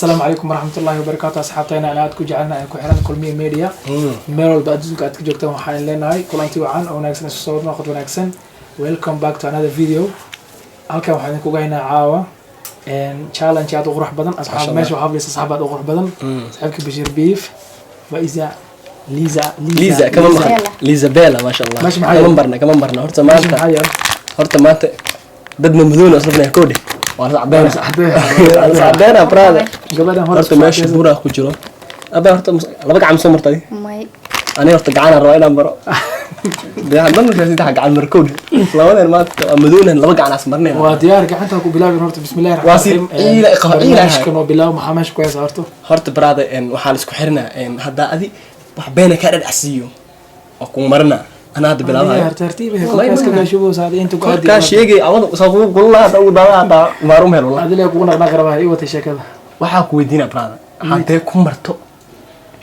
Assalaamu calaykum waraxmatullaahi wabarakaatu. Asxaabteena aan aad ku jecelna ee ku xiran Kulmiye Media, meel walba adduunka aad ka joogtaan, waxaan leenahay kulanti wacan oo wanaagsan, isu soo noqod wanaagsan. Welcome back to another video. Halkan waxaan idinkuga haynaa caawa challenge aad u qurux badan, asxaab. Meesha waxaa fadhisa asxaab aad u qurux badan, saaxiibka Bashiir Beef, Faiza, Liza. Liza kama maqan. Liza Bella, maasha Allah. Meesha maxaa kama yaal? Barna kama barna horta. Meesha maanta maxaa yaal? Horta maanta dad madmadowna isla fadhiya koodhe, waa la cadeyna, waa la cadeyna, brother. Gabadhan hore. Horta meesha buuraa ku jiro aba. Horta laba gacan soo martay? May. Aniga horta gacanaan rabaa inaan maro. Dee haddana markaa saddex gacan maro koodhe, labadeen maanta waa madownan, laba gacan as marnayna. Waa diyaar, gacanta ku bilaabin horta. Bismillahi Waa si ciila qaba, ciila. Barnaamijkan oo bilaab, maxaa meesha ku haysa horta? Horta brother, waxaa la isku xirinaa, haddaa adi wax beena kaa dhadhacsiiyo oo ku marina, anaa hadda bilaabayo. Tartiib eh, kolkaas ka gaashubowsa hada inta ku aadi. Korkaa sheegay awada soo kugu kulula hadda ugu daawa hadda maarum hel wallah. Adile kugu naqnaqi rabaa, ii watay sheekada. Waxaa ku weydiinaa, brother, haddee ku marto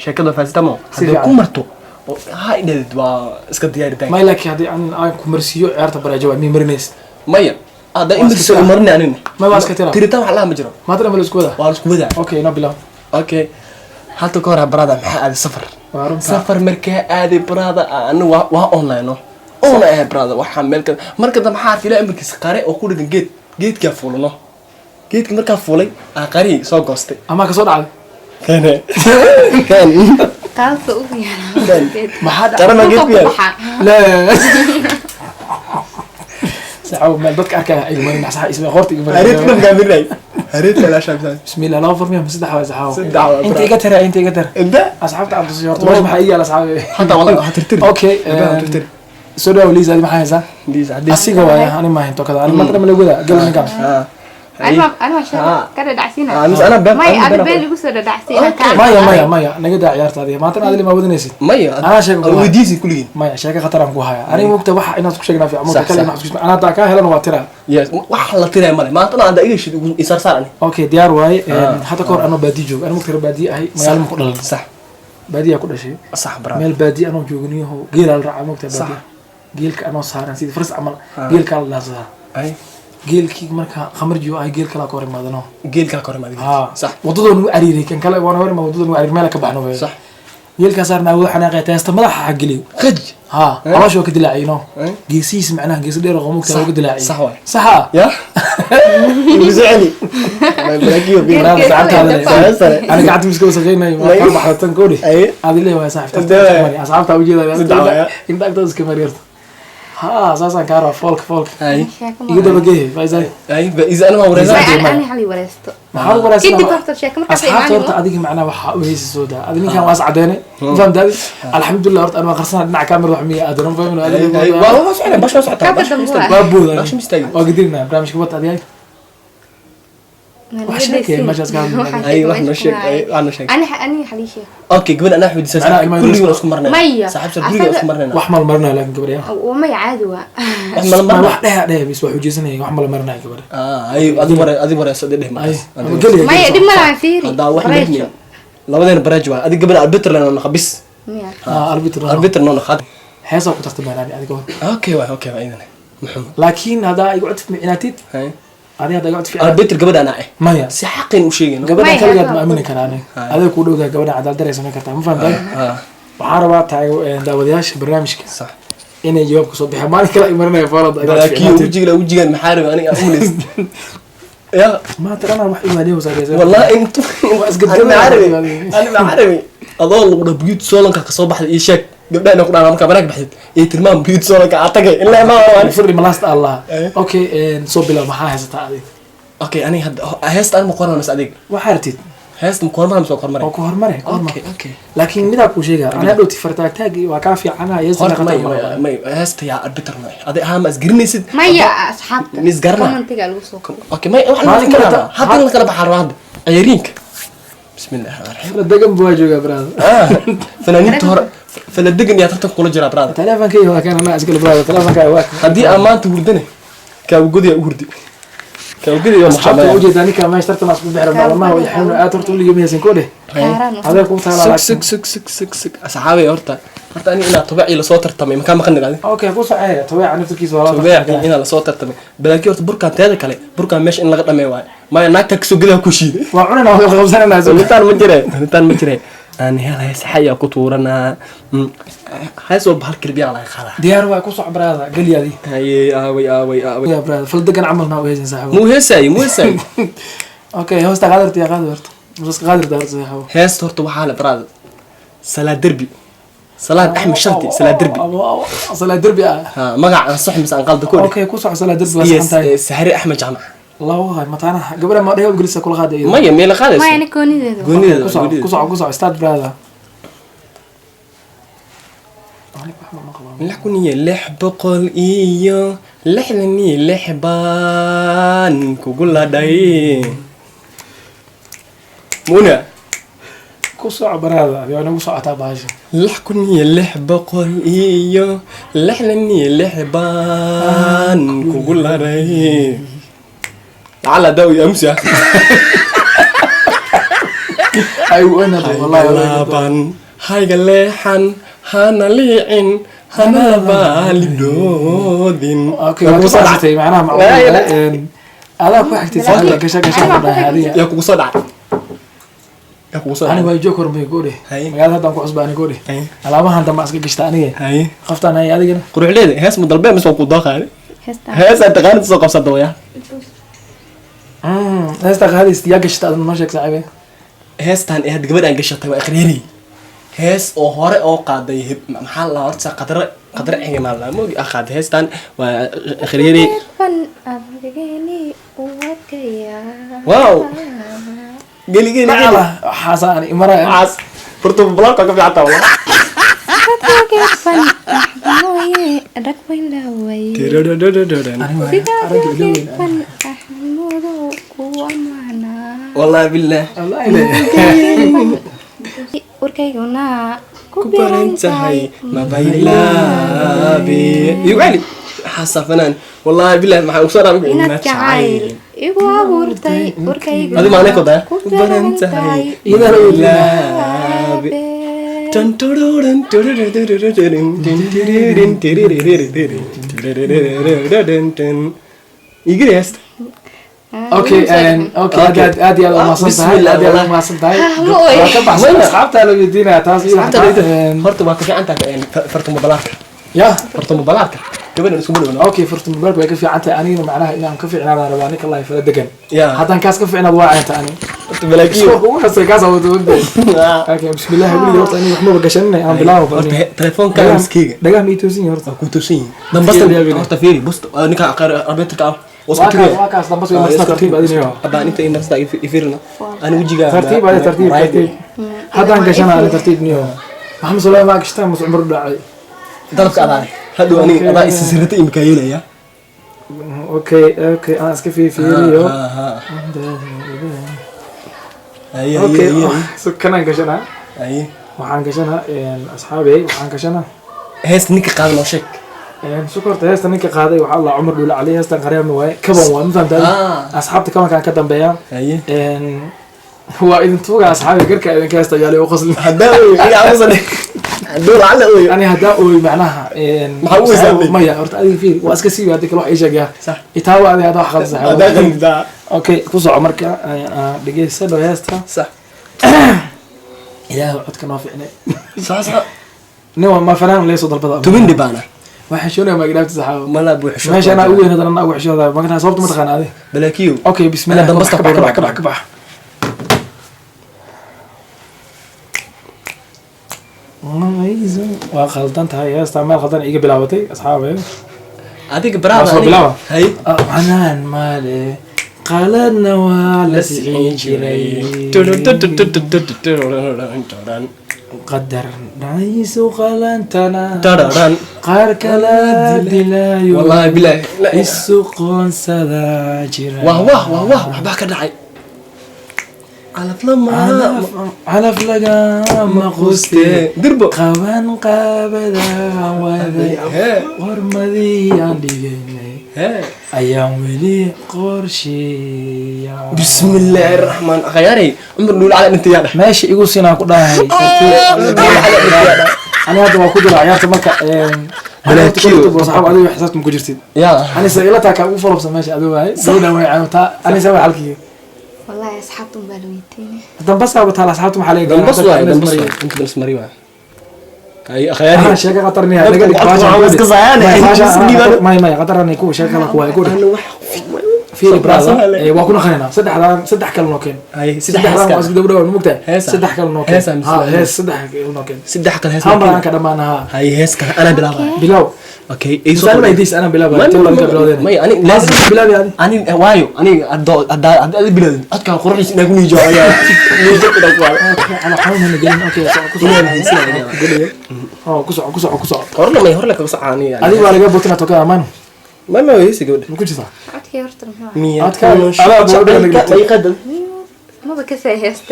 sheekada faasitamo, Si haddee fiican. ku marto oo ha idhadid, waa iska diyaaritaan. May, laakiin haddii aan ku marsiiyo ciyaarta bareejo waa mii marinaysa. Maya, hadda Waa iska imirso tiraa. Marin anina. May, waa iska tiraa. Tiritaan wax laha ma jiro. Maanta ma la isku wadaa? Waa la isku wadaa. Okay, no bilaab. Okay, hadda ka hor, brother, maxaa aaday safar. Waa runta. Safar markaa aaday, brother, anu waa online no online ahay, brother. Waxaa meel ka marka dambe maxaa arkay? Ilaa amarkiisa qare oo ku dhigan geed, geedkaa fuulano. Geedka markaa fuulay aa qarihii soo goostay. Amaa kasoo dhacday? Kene kan. Qaabka ugu yaala. Maxaa dhacay? Qare ma geed ku yaal? La saxaw meel dadka arkaya ay marin sax isma qorta iga marin. Hareedka dhan gaaminay, hareedka la shaabsan. Bismillah, laba farmiya ma saddex waa, saxaw? Saddex waa. Inta iga tira, inta iga tira. Inta. Asxaabta aan tusiyo horta meesha maxaa ii yaal, asxaabi? Hadda wala ha tirtir. Okay. Hadda tirtir. Soo dhawo Liisa, adi maxaa haysaa? Liisa haddii Asiga waaya, ani ma haynto kada, ani maanta ma lagu wadaa gal ninkan. Anima anima sheeka ka dhadhacsiina. Ah, mise anaa been- May, anaa adi been. been igu soo dhadhacsiina. Okay. Maya, maya, maya, naga daa ciyaarta adiga. Maantana adili ma wadanaysid. Maya. Anaa sheeko ku haya. Weydiisi kulligiin. Maya, sheeko khatar aan ku haya aniga. Mogta waxa inaad ku sheegnaa fiican mogta. Sax, kale sax. inaad isku sheegna. Anaa haddaa kaa helana waa tiraa. Yes, wax la tiraya male. Maantana hadda iga shid isaar saar ani. Okay, diyaar waaye. Ah. Hadda kahor anoo baadiyo joogo, ani mogta reer baadiye ahay, magaalo ma ku dhalan. Baadiyaa ku dhashay. Sax, brother. Meel baadiye anoo joogniyaho geelaa la raacaa mogta. Sax. Baadiya geelka anoo saaran sidii faras camal, geelkaa la dhaansadaa. Ay. Geelkii marka khamarjiyo ahay, geel kalaa ka hor imaadano. Geel kala kor imaad? Ha. Sax. Wadadoo nagu cariiray, kan kale waana hor imaad, wadadoo nagu cariiray, meel ka baxno. Geelkaa saarnaa, wuu xanaaqay, teesta madaxa xageliyo. Qaj. Ha, caloosha waa ka dilaacay no. Eh? Geesihiis macnaha geesi dheer oo mugta Sax, waa ka dilaacay. Sax waay. Saxa. Ya igu soo celi. Ma barakiyo bi. Walaal, Gees- saacadtaada gees- leh. Sare. Ani gacanta miska wasaqeynay waa May. ka baxda tan koodhi. Ay. Adi leeyahay waa saaxiib. Sidee waay? Asxaabta ujeeda. Saddex waay. Inta agtooda iska mareerto. Ha, saasaan kaa rabaa, foolka foolka. Ay. Iga dabageey, Faisal. Ay, ba isa ana waa wareersan. May. Ani hali wareysto. Maxaa lagu wareysanaa? Kadib horta sheeko markaas Asxaabta horta imaanimo. adiga macnaha waxaa u heysa soo daa. Adi ninkan waa is cadeynay, ma fahamta adi? Alxamdulilah, horta ani waa qarsana dhinaca kaamera, wax miya aadan fahmin. Ay, waa socona, bash waa socotaa. Kaaka Bash dambe istaag. Waa booda. Bash ma istaagin. Waa gedinaa barnaamijka wata adiga. Wax sheekay meeshaas ka hadlay. Ay, wax noo sheeg, ay, wax noo sheeg. Ani ani hali sheeg. Okay, gabadha anaa weydiisaa. Macnaha ilmaha. Kulligiin waa isku marnayna. Maya. Saaxiib sar, guriga waa isku marnayna. Wax mal marinayo laakiin gabadha. Maya, caadi waa. Wax mala ma marnaa. Wax dhehe dhehe bis waa xujeysanaya, wax mala marinayo gabadha. Ah, ay, adi ware, adi wareyso, adi dheh ay markaas. Ama geliya. Maya, dhib ma lahan, fiiri. Haddaa wax Bareejo. marnay, labadeena bareej waay. Adi gabadha arbiter noo naqa bis. Miya? Ah, arbiter. Arbiter noo naqa. Heesaa ku tartamayaan ani adiga hor. Okay waay, okay waay, idin muxuu. Laakiin haddaa igu cod ficnaatid. Hay. Adiga haddaa igu cod ficnaatid. Arbiter gabadha anaa eh. Maya. Si xaqin u sheegayno. Gabadhan Maya, kaligaad ma haddaa. aamini karaa aniga. Adiga kuu dhowdahay gabadhan, cadaalad daray samayn kartaa, ma fahamtay? Ah. Waxaan rabaa tahay daawadayaasha barnaamijka Sax. inay jawaab kasoo bixiyaan. Maalin kale ay marinaya foolada igu cod Laakiin ficnaatid. wejiga wejigan maxaa rabay aniga umleys ya. Maanta dhanaa wax iwaaliyo wasaareysa. Wallahi intu Waa isgadgadaa. ani maxaa rabay, ani maxaa rabay adoo lagu dhaho beauty salonka kasoo baxday ii sheeg, gabdhaha inay ku dhahaan markaa banaanka baxdid iyo tilmaam beauty salonka aa tagay ilaa ma waan. Furri malaasta Allah. Eh. Okay, soo bilow, maxaa haysataa adiga? Okay, aniga hadda heesta ani ma qoran mise adiga? Waxaa rabtid. Heesta ma kormara mise waa kormaray? Oo ku hormare, ku hormar. Okay. Laakiin midaa kuu sheegaa, anaa dhowti fartaagtaagi waa kaa fiicana heesta. Horta may khatar. May, heesta yaa arbiter nooy adi ahaa ma isgarinaysid? Maya, asxaabta. Mis garanaa. Commentiga lagu soo qoro. Okay, may wax Maalin la kale kala hadda in la kala baxaa rabaa hadda cayariinka. Bismillahi rahmaani rahiim. La degan buu waa joogaa, brother. Ah, fanaaniinta hore faladegan yaa tartanka kula jiraa, brother. Teleefonkayga waa kan, anaa iskale, brother, teleefonkaaga waa kan. Haddii aan maanta hurdane, kaawgodi yaa u hurdi, kaawgodi yaa. Asxaabta maxaa. Ujeedaa ninka meesha tartan asku bixira maalmaha way xanuun aad horta uliga miyaysan ko dheh. Kaaraan. Adee kuu taalaa. Sug, sug, sug, sug, sug, sug, asxaabay, horta Horta ani inaa tubacii lasoo tartamay makaa maqan idhaahde. Okay, ku socee tabeeca naftirkiisa waa la Tubacii inaa lasoo tartamay balaakiin horta burkaan teeda kale burkaan meesha in laga dhameey waayo maya naagta kasoo gudaha ku shiiday. Waa cunina, waa kala qabsanayna. Sunitaan ma jire, sunitaan ma jire. Aan hel hees xayaa ku tuuranaa. Hees walba hal kelbiyaa laga qaadaa. Diyaar waa, ku soc brother, geliyaadi. Haye, aaway, aaway, aaway? Ya brother, fal degan camalna u heesin saaxibo. Muu heesaayo, muu heesaayo. Okay, hoosta qaadirta yaa qaadi horta, musaska qaadirta horta saaxibo. Heesta horta waxaa le brother Salaad Derbi, Salaad Axmed Sharti, Salaad Derbi. Salaad Derbi ah. Ha, magac aan sax mise aan qalda ku dheh? Okay, ku soco, Salaad Derbi waa Iyo saxan tahay. Sahre Axmed Jaamac. Labo mataanaha gabadha ma dhayo ingiriiska kula qaaday iyada. Maya, meela qaadayso. Maya, ani goonideedu. Goonideeda. Ku soco. Goonideeda. Ku soco, ku soco, start brother. Aniga waxba ma qabo. 6666 baan kugu ladhay muna. Ku soco brother, waa nagu socotaa bahasha. 6666 baan kugu ladhay lacala daawi amsa. Ay weynada wallahi Hayga laaban, hayga leexan, hana liicin, hana baalidoodin. Okay, waa ka baxsatay macnaha macquul adaa ku xigtay saaxiibka gasha gasha ku dhahay adiga. Yaa kugu soo dhacay, yaa kugu soo Ani dhacay? waa joog hormay goodhe. Haye. Magaalada haddaan ku cusba ani goodhe. Haye. Alaabahan dambe aan iska gashta aniga. Haye. Qaftaan hay adigana. Quruxleeda hees ma dalbee mise waa ku dooqaani? Heesta. Heesaa taqaanid soo qabsada waya. Heesta qaadaysta yaa gashta adan noo sheeg saaxiibe. Heestan ee hadda gabadhaan gashatay waa iqriiri, hees oo hore oo qaaday maxaa la horta qadre, qadre xige maa la moogi ah qaaday heestan waa iqriiri. Fan adageni u adkaya. Wow. Geli geli geli. Macala waxaasa ani imaraya. Waxaas horta balaarka ka fiican taa wallah. Fan mooye rag weyn laaway. Ani waa aragga ilooweyn. Fan axmudu ku amaanaa. Wallahi billah. Wallahi le. Warkayguna ku ku baran tahay mabaylaabi igu celi xaasa fanaan wallahi billah maxaa ugu soo dhaafay Inaad jacayl igu abuurtay warkayguna Adi maanay kodaa ku ku baran tahay Iyadana way mabaylaabi. Tan tururin tururin tin tiririririn tiriririn tin. Igiri heesta. Okay, okay, aad aad aad iyo aad umahadsan tahay, aad iyo aad umahadsan tahay. Ma oy. Waa ka baxsan asxaabta la weydiinaya taas iyo Asxaabta horta waa ka fiican tahay fartamo balaarka. Ya. Fartamo balaarka gabadhan isku dhawna. Okay, furta mobailka way ka fiican tahay, anigana macnaha inaan ka fiicnaadaan rabaa ninka lahi fala degan. Ya. Haddaan kaas ka fiicnaad waa ceynta ani. Horta balaakiyo. Iskoolka ugu xasay kaas wada wada. Okay, bismillah, weliga horta aniga waxmaba gashaninay aan bilaabo. Horta telefoonka miskeyga. Dhagaha ma ii toosin yahay horta? Waa ku toosan yihiin dambasta. Horta fiiri busta ninka arbeterka ah Waa kaas, waa kaas dambas way marsan tartiib adinayo. Abaa inta inasta ifirna ani wejiga. Tartiib adi, tartiib tartiib. Haddaan gashana ani tartiib niyo. Maxamed Suleyman maa gashtaa mas cumar dhacay. Dalabka adaa hadhow aniga adaa isisirata imika yeelaya. Okay okay, aan iska fiiriyo. Okay, so kanaan gashanaa. Haye. Waxaan gashanaa asxaabey, waxaan gashanaa. Hees ninka qaada noo sheeg. Sokorta heesta ninka qaaday waxaa la Cumar Dhuule Cali, heestan qaryaami waaye, kaban waa ma fahamtaa? Asxaabta kabankaan ka dambeeya. Haye. Waa idin tuuga asxaabi garka idinka heesta yaali u qoslin. Haddaa oy iga aamusan hadduu lacala oy. Ani haddaa ooy macnaha Maxaa u weysaatay? Maya, horta adiga fiir waa iska siibi haddii kale wax ii sheegaya. Sax. Itaawa adiga haddaa wax qaldan haddaa saaxiib. qaldaa. Okay, ku soco marka dhegeysta dhow heesta. Sax. Ilaahu codka noo fiicnay. Sax sax. Nin waa ma fanaan leesoo dalbada. Tumin dhibaana. Waxaa xishoonaya magdhaafta saxaabo. Mala buuxsho. Meesha anaa ugu weyn haddana anaa ugu xishoodayo magana sababta ma taqaana adi. Balaakiyo. Okay, bismillah. Ana dambasta ka bax, ka bax, ku ka bax, ka bax. Waa khaldan tahay heestaa, meel khaldan iga bilaabatay asxaabe. Adiga baraada. Waa soo bilaaba. Haye. Canaan male qaladna waa la sicin jiray, qadar dhacaysu qalantana qaar kala dilaayo wallahi bilahi isu qoonsada jira. Wah wah wah wah, waxbaa ka dhacay calaf lama Calaf lagama quste dirbo qaban qaabada waday hee qormadii aan dhigaynay hee ayaan weli qorsheeya. Bismillaahi raxmaan khayaarey Cumar Dhuul Cali dhintayaa dheh. Meesha igu sinaa ku dhahay. Cumar Dhuul Cali dhintayaa dheh. Ani hadda waa ku jira ciyaarta marka Balaakiyo. Saxaab, adiga xisaabta ma ku jirtid. Ya. Anisa ila taa kaa ugu folobsan meesha adigo waaye, gabadhan way caawintaa. Anisa waa halkii. Wallahi asxaabta unbaa la weydiinay. Dambasaa taala, asxaabta maxaa laga Dambas waay, dambas waay, inta dambas mari waay. Ay akhyaari. Sheeka qatarniya Dadku naga dhig. gacanta waxaa iska saayaan, ay is dhiibaan. May qatarani ku sheeka kale ku waay ku dhig. Ana wax Fiiri brother, Soo waa ku naqanaynaa saddexdaan, saddex kale noo keen. Ay saddex Saddexdaan waa hees. isku daba dhawaan, mugtahay? Heesa. Saddex kale noo keen. Heesa mise Ha, waa hees saddex kale noo keen. Saddex kale hees. Hal mar aan ka dhamaana, ha. Hay, hees kale anaa bilaabaya. Bilow. Okay, ay soo Misaal ma idiis anaa bilaabaya, Ma- tee ma- wala ka bilowdeen. may ani laazim Bilaabi adi. Ani waayo ani hadda hadda bilaadin codka quruxdiisa inaa ku niijo ayaa niijo inaa ku waayo. Ala xanuun hana gelin. Okay, soco, ku soco. Inaan haysan laga yaabaa. Geliyo. Oo, ku soco, ku soco, ku soco. Horna may horna kaga socaa ani yani. Adiga waa laga botina tokada amaan. Ma heesi gabadha. Ma ku jirtaa? Codkii horta muxuu ahaa? Miya. Adaa gabadha laga dhigtay. May qadal. Maba kasay heeste.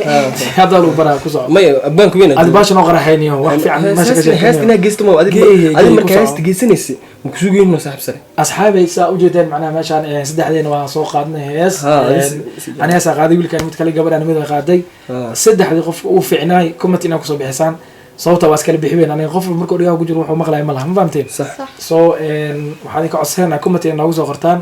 Hadda lagu baraa, ku soco. May abbaanku weyn. Adi baasha noo qaraxayniyo, wax fiican meesha ka hees sheekeynaya. Inaa geysto ma adiga. Geey, adiga geey, markaa ku soco. Heesta geysanaysa ma ku sugayno saaxiib sare. Asxaabay, saa ujeedeen macnaha meeshaan saddexdeena waan soo qaadnay hees. Ha, Ani heesaa qaaday, wiilkan mid kale, gabadhaan mid ay qaaday. Ha. Saddexdii qof ugu fiicnaay comment inaa kusoo bixisaan, sababta waa iskala bixi weyn. Aniga qof markuu dhigaha ku jiro wuxuu maqlaaya ma laha, ma fahamteen? Sax. Sax. So waxaan idinka codsanaa comment inaa noogu soo qortaan.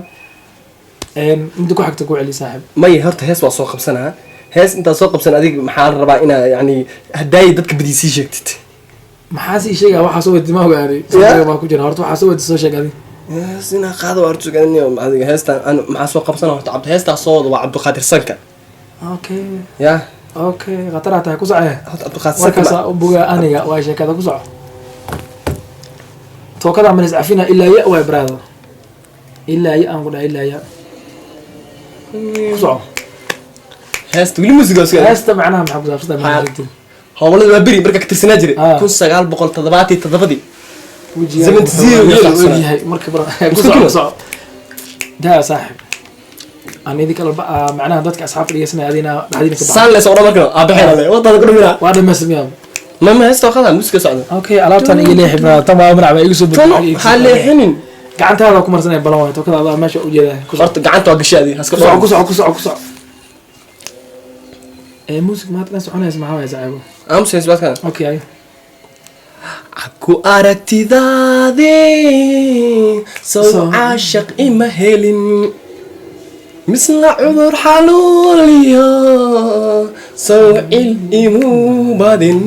Midda ku xigta ku celi, saaxiib. May horta hees waa soo qabsanaa. Hees intaa soo qabsan adiga maxaa la rabaa inaa yani hadaayi dadka badiisii sheegtid. Maxaa sii sheegaa? Waxaa soo wadi ma ogaanay. Ya. Baa ku jira horta, waxaa soo wadi soo sheeg adi. Hees inaa qaado waa horta sugan adiga. Heestaan an maxaa soo qabsana horta? Cabdi heestaa soo wada waa Cabdiqaadir Sanka. Okay. Ya. Okay, khataraa tahay, ku socee. Horta Cabdiqaadir Sanka Warkaasaa u bogaa aniga waa sheekada, ku soco. Tookada manis cafina ilaa ya waay brother, ilaa ya aan ku dhahay, ilaa ya ku soco. Heesta weli muusiga sugan. Heesta macnaha maxaa ku saabsan tahay? Ha. Sheegtid. Howlada waa beri markaa ka tirsanaa jiray Ah. 1977-dii. Wejigaa 70 wuxuu years. yahay marka bro, ku Isku soco. kilo. Ku soco daa saaxib, aan idin kala macnaha dadka asxaabta dhegeysanaya adina dhexdiina ka baxa. Saan lees odhan markano aabaxeena le wadada ku dhumina. Waa dhamaystirmiyaa? Ma heesta waa qadaa, muusiga socda. Okay, alaabtan iyo leexi brother, tan waa manac baa igu soo Tan bogay. ha leexinin. Gacantaada ku marsanaya balan waay, tookada adaa meesha u jeedaa, ku soco. Horta gacanta waa gashay adiga haska. Ku soco, ku soco, ku soco, ku soco. Ee music maanta dhan soconaysa maxaa waay, saaxiibo? Aamus hees baadkan. Okay, ay. Ku aragtidaadii sow Sow. Caashaq ima helin misla cudur xaluuliyo sow cil imu badin.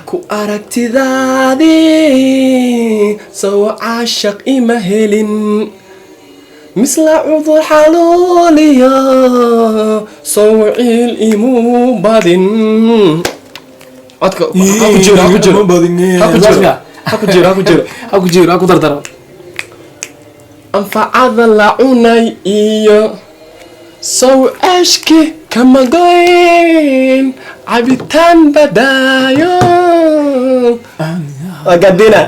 Ku aragtidaadii sow caashaq ima helin misla cudur xaluuliyo sow ciil imu badin. Codka ha ku jiro, ha ku jiro, ha ku jiro, ha ku jiro, ha ku jiro. Ha ku jiro, ha ku dardaro. Anfacada la cunay iyo sow ceeshki kama goyn cabitaan badaayo waa gaadina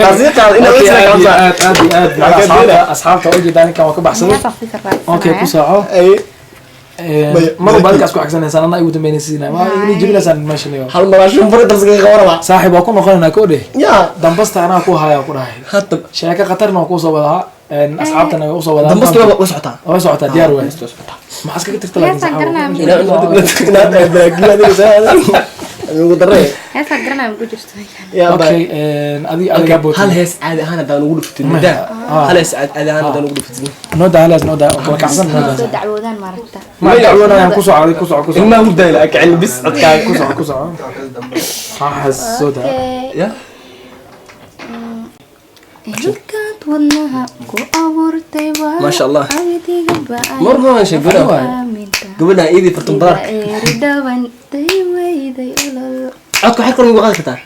taasiiqaad inaad Okay, isla aad iyo qabtaa. aad, aad iyo aad. Waa gaadina. Asxaabta ujeedaa ninkan waa ka baxsaday. Heesaa si Okay, ku raadsanaya. soco. Ay, Mar walba adinkaas ku xagsanaysaan, anaa igu dambeynaysiina waa igula jebinaysaan meeshan iyo Hal maraashin furitarska qabanaba. Saaxiib, waa ku noqonaynaa ko dheh. Ya. Dambasta anaa ku haya ku dhahay. Hadda. Sheeko khatarna waa kusoo wadaa, asxaabtana way usoo wadaa. Dambasta waa socotaa. Way socotaa, diyaar waay. Dambasta waa socotaa. Maxaa iskaga tirta laakiin Heesaan garanaya ma saaxiib? Inaad balaagiyo adiga saa ugu darre. Heesaan garanaya ma ku jirto. Yaa baa. Okay, adiga adiga booti. Hal hees caadi ahaan haddaan ugu dhufatid midaa. Ah. Hal hees caadi ahaan haddaan ugu dhufatid. Noo daa hal hees, noo daa oo kala kacsan, noo daa. Soo dacwoodaan maaragta. Ma dacwoonayaan, ku soco adiga, ku soco, ku soco. Ilmaha hurdayla akicin bis codkaaga. Ku soco, ku soco, waxaas soo daa. Okay. Ya. Hilkaad wadnaha ku abuurtay baa Maasha Allah. Abdiga ba'ay. Mar hore aan sheegay waay. Aaminta. Gabadha iidii fartun badarka. Eeri dhawan day weyday olol. Codka waxaad kor ugu qaadi kartaa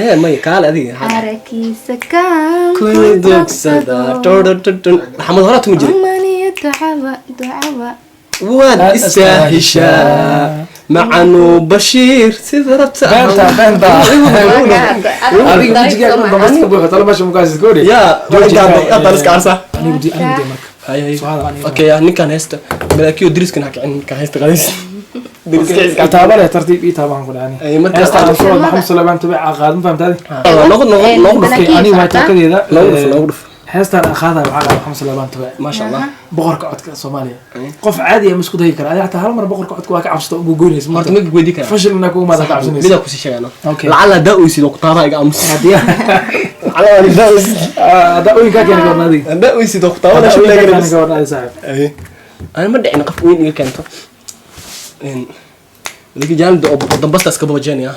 ee may kaale adiga. Arakiisa kaan ku dogsada todotodon Maxamed horaa tumi jiray. Amaniyo ducaba ducaba. Waad istaahishaa macanuu Bashiir sida rabta. Beenta, beenta. Adiga wejigaaga dhan dambasta ka buuxa, talo meesha mukaas iska odhi. Yaa waa gaaday haddaan iska carsaa. Anigu di, anigu di marka. Hay hay. Soo hadal aniga. Okay, ninkaan heesta malaakiyo diriskan ha kicin, ninkaan heesta qaadis diriska iska. Itaaba leh, tartiib ii taabaan ku dhacani. Ay, marka- Heesta aan soo wada Maxamed Suleymaan Tabiic aa qaad, ma fahamtaadi? Noqo noqo noqo dhuf. Okay, aniga waa tookadeeda. Noogu dhuf, noogu dhuf. Heestan aan qaadayo waxaa qaada Maxamed Suleymaan Tube. Maasha Allah. Boqorka codka Soomaaliya. Qof caadi ah ma isku dayi kara. Adiga xataa hal mar boqorka codka waa ka cabsato ugu goynaysa. Horta ma weydii karaa? Fashil inaa kugu maada ka cabsanaysa. Midaa kusii sheegano. Okay. Lacala haddaa oysid oo ku taabaa iga aamus. Haddii Lacala haddaa oysid. Haddaa ooyin kaa keeni karna adiga. Haddaa oysid oo ku taabaa Haddaa ooyin kaa sheegana. keeni karna adiga, saaxiib. Ana ma dhicin qof weyn iga keento. Laakiin jaanida oo dambasta iska boojeenaya.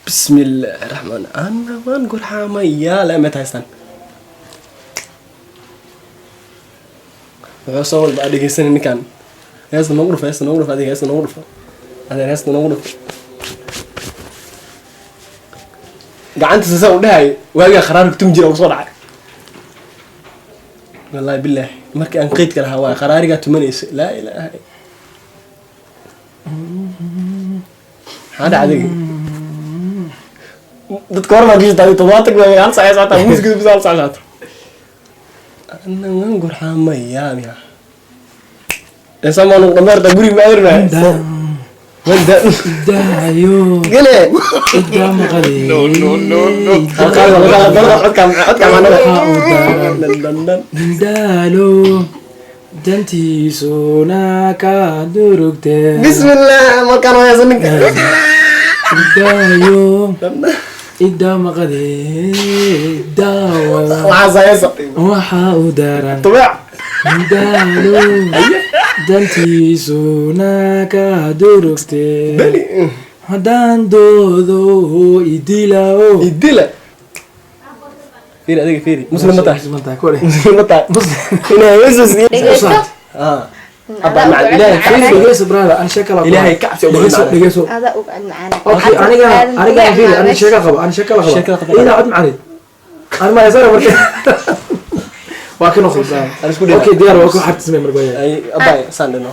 Bismillaahi raxmaan. Ana waan gurxamayaa la mid haystaan. Wuxuu soo walba dhegeysanay ninkan. Heesta noogu dhufo, heesta noogu dhufo, adiga heesta noogu dhufo. Adeer, heesta noogu dhufo. Gacanta sasa u dhahay waagaa kharaarka tum jira oo soo dhacay. Wallaahi billaahi markii aan qeydka lahaa waa kharaarigaa tumanaysa. Laa ilaaha, maxaa dhacay adiga? Dadka hor baa gashataa 70 baa hal saac ay socotaa muusikada bis hal saac socoto. Ana waan gurxamayaa miya insan baan dhameerta guriga ma adirnaa wanda Daayo. Gele. Daa maqalay. No, no, no, no. Codka codka macnada. Waxaa uu daran. Daalo dantiisuna ka durugtee. Bismillah, markaan waa ninka. Daayo ida maqalay daawada. Waxaas haysa. Waxa uu daran. Tubeec. Daalo dantiisuna ka durugtee. Beli. Haddaan doodo idilao. Idila. Fiiri adiga, fiiri. Muslim ma tahay? Muslim tahay kore. Muslim ma tahay? Ilaahay Yesus. Dhegeyso. Ah. Abba macan Ilaahay Fiiri, fiiri. Dhegeyso brother, aan sheeko la Ilaahay ka cabsi ugu dhegeyso dhacday. Dhegeyso. Adaa og cod macaana. Okay, aniga aniga fiiri, aniga sheeko qabo, ani sheeko la qabo. Sheeko qabo. Ilaa cod macaanid ani ma haysan marka waa ka noqday brother. Aan isku dheelaa. Okay, diyaar waa ku xarti samee marka waa. Ay abba saan dhino.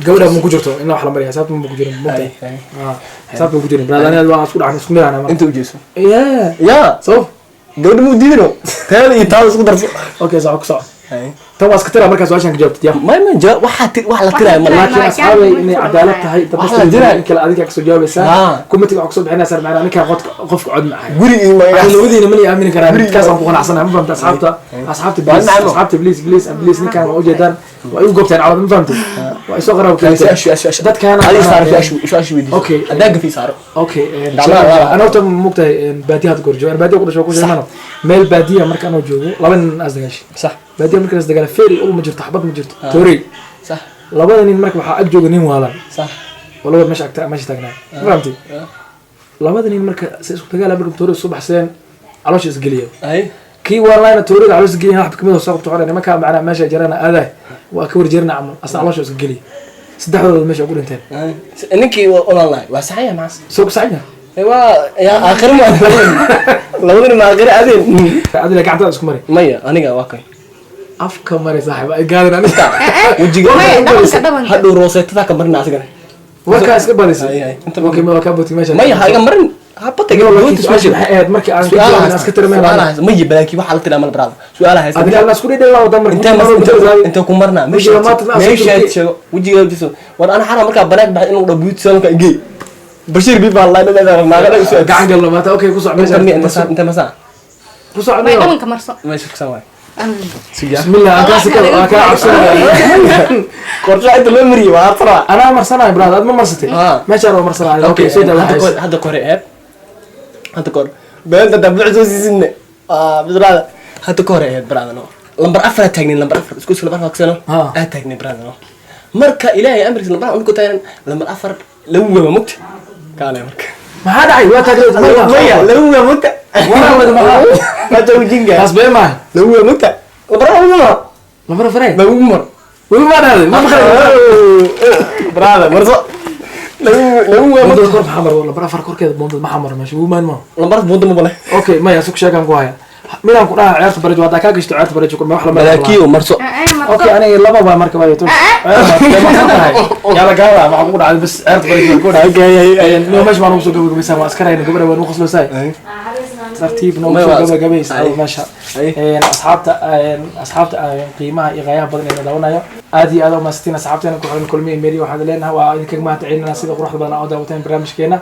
Gabadha ma ku jirto in wax la mariya xisaabta ma ku jirin Ay mugta. ay. Ah, xisaabta ma ku jirin brother, aniga waa isku dhacnay, isku mid ana. Inta u jeeso. Yeah. Ya. So Gabadha mu diidino. Taada iyo taada isku darso. Okay, soco ku soco. Ay. Tan waa iska tira markaa su-aashan ka jawaabtid ya. Ma jawaab waxa tir wax la tiraayo ma Wax la laakiin tiraayo. asxaabay inay cadaalad tahay Wax la diray. in kale adiga kasoo jawaabaysaa. Ah. Kumatiga waxaa kusoo bixinaysaa macnaa ninkaa qodka qofka cod ma ahay. Guri iyo Ani labadiina mana aamini karaa, Guriga. midkaas aan ku qanacsanahay, ma fahamta asxaabta? Asxaabta Waa please. nacmo. Asxaabta please, please and please, ninkaan waa ujeedaan, waa igu goobteen cawad, ma fahamtay? Waa isoo qaraabo Su-aashu su-aashu. Dadkaana Adiga saaro su-aashu su-aashu weydiiso. Okay. Haddaa gafi saaro. Okay. Dacwada waa. Ana horta mugtahay baadiya hadda goor joogo, ana baadiya ku dhasho ku sheegmano meel baadiya marka anoo joogo laba nin as dagaashay. Sax. Baadiya marka las dagaala feeri ul ma jirto, xabad ma jirto, toorey. Sax. Labada nin marka waxaa ag jooga nin waalan. Sax. Oo labada meesha agta meesha taagnaa, ma fahamtay? Labada nin marka si isku dagaala marka toorey soo baxseen caloosha isgeliya. Ay. Kii waalana toorida caloosha isgeliya wax kamid ah soo qabto xorey nimanka macnaa meesha jarana aaday waa ka warjeerina camal asna caloosha isgeliya, saddexdooda meesha ugu dhinteen. Ay. Ninkii olaan lahay waa saxaya maas. Soo ku saxaya. Waa yaa aakhir ma labadani ma aakhir adeen. Adila gacantaada isku mari. Maya, aniga waa kay. Afka mari saaxiib, ay gaadin aniga. Wejiga. Maya, dhabanka dhabanka. Hadhow rooseetada ka marina asigana. Warkaa iska badisay. Ay, ay. Inta okay, ma waa kaa bootay meesha. Maya, ha iga marin ha batay. Iyo laakiin su-aasha waxay ahayd markii aan ka jawaabin iska tirmeen. Maya, balaakiin waxaa la tiraa mal brada su-aalaha haysta. Adiga alla isku dhidhi laa wadan marka intee mas intee ku marnaa Wejiga maanta ma meeshaad asoo sheego wejiga jiso war ana xaraa markaa banaag baxay inuu dhaw beauty salonka igey Bashiir bi baa laa leedahay naagada isu gacan galno maanta. Okay, ku soc meesha. Inta inta masa ku soc. Maya, dhabanka marso. meesha ku san waay sugaa. Bismillah, aan kaa sikada waa kaa cabsanaya. Qorshe inta loo mariyay waa arsara. Anaa marsanayo brother, aad ma marsatay. Ah. Meeshaan waa marsanayo. Okay, soo daa hadda waxays kor hadda kore eeb hadda kor beenta dabbuc soo siisinne ah bisraada hadda kore eeb brada no lambar 4 aad taagnayn, lambar 4 isku lambar 4 ksano. Ah. Aad taagnayn brada no marka Ilaahay amrigiisa lambar 4 ku taagnan lambar 4 lagu waba mugta kaale marka. Maxaa dhacay? Waa taagneed. Maya, lagu waba mugta. Waraa wada maxaa? Ma joojinga. Taas been maaha. Lagu waba mugta lambar 4 ma Lambar afare lagu mar. Weli ma dhahday ma maqlay. Brada marso lagu lagu waba. Boondada kor maxaa maro? Lambar 4 korkeeda boondada maxaa maro meesha wumaan ma Lambar buunda ma bale. Okay, maya, sug, sheegaan ku haya midaan ku dhaha ciyaarta barejo haddaa kaa gashto ciyaarta barejo ma wax la maro. Malaakiyo marso. Okay, aniga laba baa marka waa to yala gaala waxaa kugu dhacday bas ciyaarta barejo ku dhacay no meesha baan ugu soo gabagabaysaa waa iska rayna gabadha waa nugu qosloosaay tartiib noogu Maya, soo waa gabagabaysa Ay. meesha. Ay. Asxaabta asxaabta qiimaha iyo qaayaha badan ee daawanayo aad iyo aad u mahadsantiin asxaabteena ku xiran Kulmiye Media. Waxaan leenahay waa idinkaga mahad celinaa sida quruxda badan oo daawateen barnaamijkeena.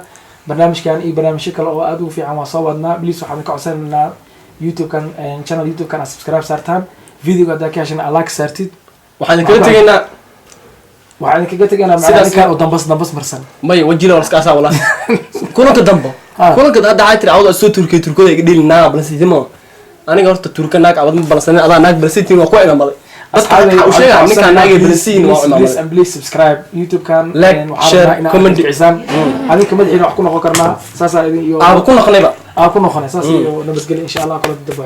Barnaamijkan iyo barnaamijyo kale oo aad ugu fiican waa soo wadnaa. Please, waxaan ka codsanaynaa YouTube-kan, channel YouTube-kan aad subscribe saartaan, videoga haddaa ka heshana aad like saartid. Waxaan idinkaga tegaynaa Waxaan idinkaga tegaynaa macnaha ninkan oo dambas dambas marsan. May wajila waa iska asaa walaa kulanka dambo. Kulanka hadda waxay tiri cawda soo turkay, turkada iga dheli naa balsitimo. Aniga horta turka naag cabad ma balsanin, adaa naag balsitiin waa ku cimaamaday. Dadka waxaa u sheegaa ninkaan naagay balsiin waa Please cimaamaday. and please subscribe YouTube-kan. Like, waxaan share, rabnaa inaad comment. kicisaan. Adinka madaxiina wax ku noqon karnaa, saasaa idin iyo Aaba ku noqonayba. Aa ku noqonay saas iyo nabadgelyo, insha Allah, kula dambo.